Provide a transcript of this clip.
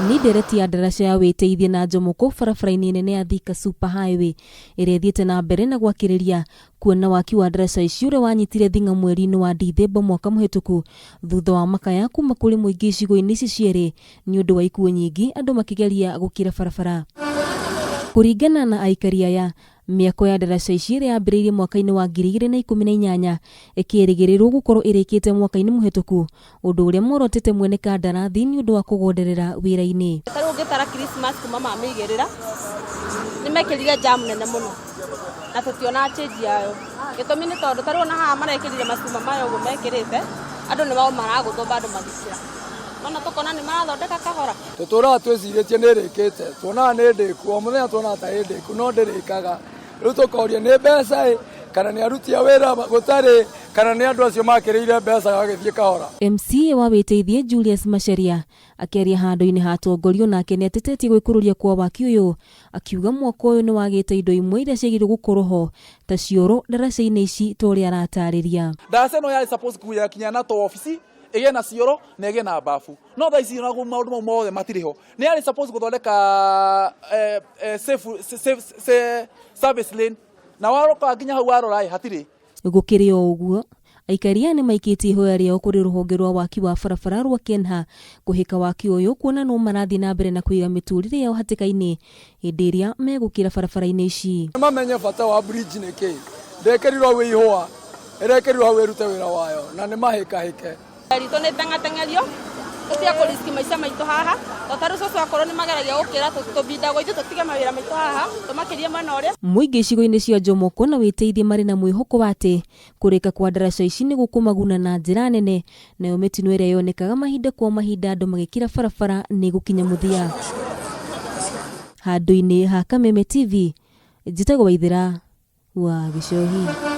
Nĩ ndereti ya ndaraca ya wĩteithie na Njomoko barabara-inĩ nene ya Thika Super Highway ĩrĩa ĩthiĩte na mbere na gwakĩrĩria kuona waki wa ndaraca ici ũrĩa wanyitire thing'a mweri-inĩ wa Dithemba mwaka mũhĩtũku thutha wa makaya kuma kũrĩ mũingĩ icigo-inĩ ici cierĩ nĩ ũndũ wa ikuũ nyingĩ andũ makĩgeria gũkĩra barabara. Kũringana na aikari aya, mĩako ya ndaraca ici ĩrĩa yambĩrĩirie mwaka-inĩ wa 2018 ĩkĩrĩgĩrĩrwo gũkorwo ĩrĩkĩte mwaka-inĩ mũhĩtũku, ũndũ ũrĩa muorotete mwene kandarathi nĩ ũndũ wa kũgonderera wĩra-inĩ. Ta rĩu ũngĩtara Christmas kuma mamĩigĩrĩra, nĩ mekĩrire jam nene mũno na tũtionaga change yayo. Gĩtũmi nĩ tondũ ta rĩu ona haha marekĩrire macuma maya ũguo mekĩrĩte, andũ nĩ o maragũthwo bado magĩkĩra. Nona tũkona nĩ marathondeka kahora. Tũtũraga twĩcirĩtie nĩ ĩrĩkĩte, tuonaga nĩ ndĩku, o mũthenya tuonaga ta ĩ ndĩku no ndĩrĩkaga. Rĩu tũkoria nĩ mbeca ĩ, kana nĩ aruti a wĩra gũtarĩ, kana nĩ andũ acio makĩrĩire mbeca gagĩthiĩ kahora. MCA wa Wĩteithie Julius Macharia akĩaria handũ-inĩ ha atongoria onake nĩatetetie gwĩkũrũria kwa waki ũyũ akiuga mwako ũyũ nĩwagĩte indo imwe iria ciagĩrĩirwo gũkorwo ho ta cioro ndaraca-inĩ ici ta ũrĩa aratarĩria. Ndaraca ĩno yarĩ suppose kinya na to obici ĩgĩe na cioro na ĩgĩe na bafu, no thaa ici ona maũndũ mau mothe matirĩ ho. Nĩ yarĩ suppose gũthondeka safe, safe, safe, service lane na waroka nginya hau warora ĩ hatirĩ. Gũkĩrĩ o ũguo, aikari aya nĩmaikĩtie ihoya rĩao kũrĩ rũhonge rwa waki wa barabara rwa KENHA kũhĩka waki ũyũ kuona no marathiĩ na mbere na kũiga mĩtũrĩre yao hatĩka-inĩ hĩndĩ ĩrĩa megũkĩra barabara-inĩ ici. Mamenye bata wa bridge nĩ kĩ, ndĩkĩrirwo hau ĩ ihũa, ĩrekĩrirwo hau ĩrute wĩra wayo na nĩ mahĩkahĩke. Ritũ nĩ teng'ateng'erio tũtige kũ risk maica maitũ haha to ta rĩu cũcũ akorwo nĩ mageragia gũkĩra tũbindagwo ithuĩ tũtige mawĩra maitũ haha tũmakĩrie mwena ũrĩa. Mũingĩ icigo-inĩ cia Jomoko na Wĩteithie marĩ na mwĩhoko wa atĩ kũrĩka kwa ndaraca ici nĩ gũkũmaguna na njĩra nene nayo mĩtino ĩrĩa yonekaga mahinda kwa mahinda andũ magĩkĩra barabara nĩ ĩgũkinya mũthia. Handũ-inĩ ha Kameme TV, njĩtagwo Waithĩra wa Gĩcohi.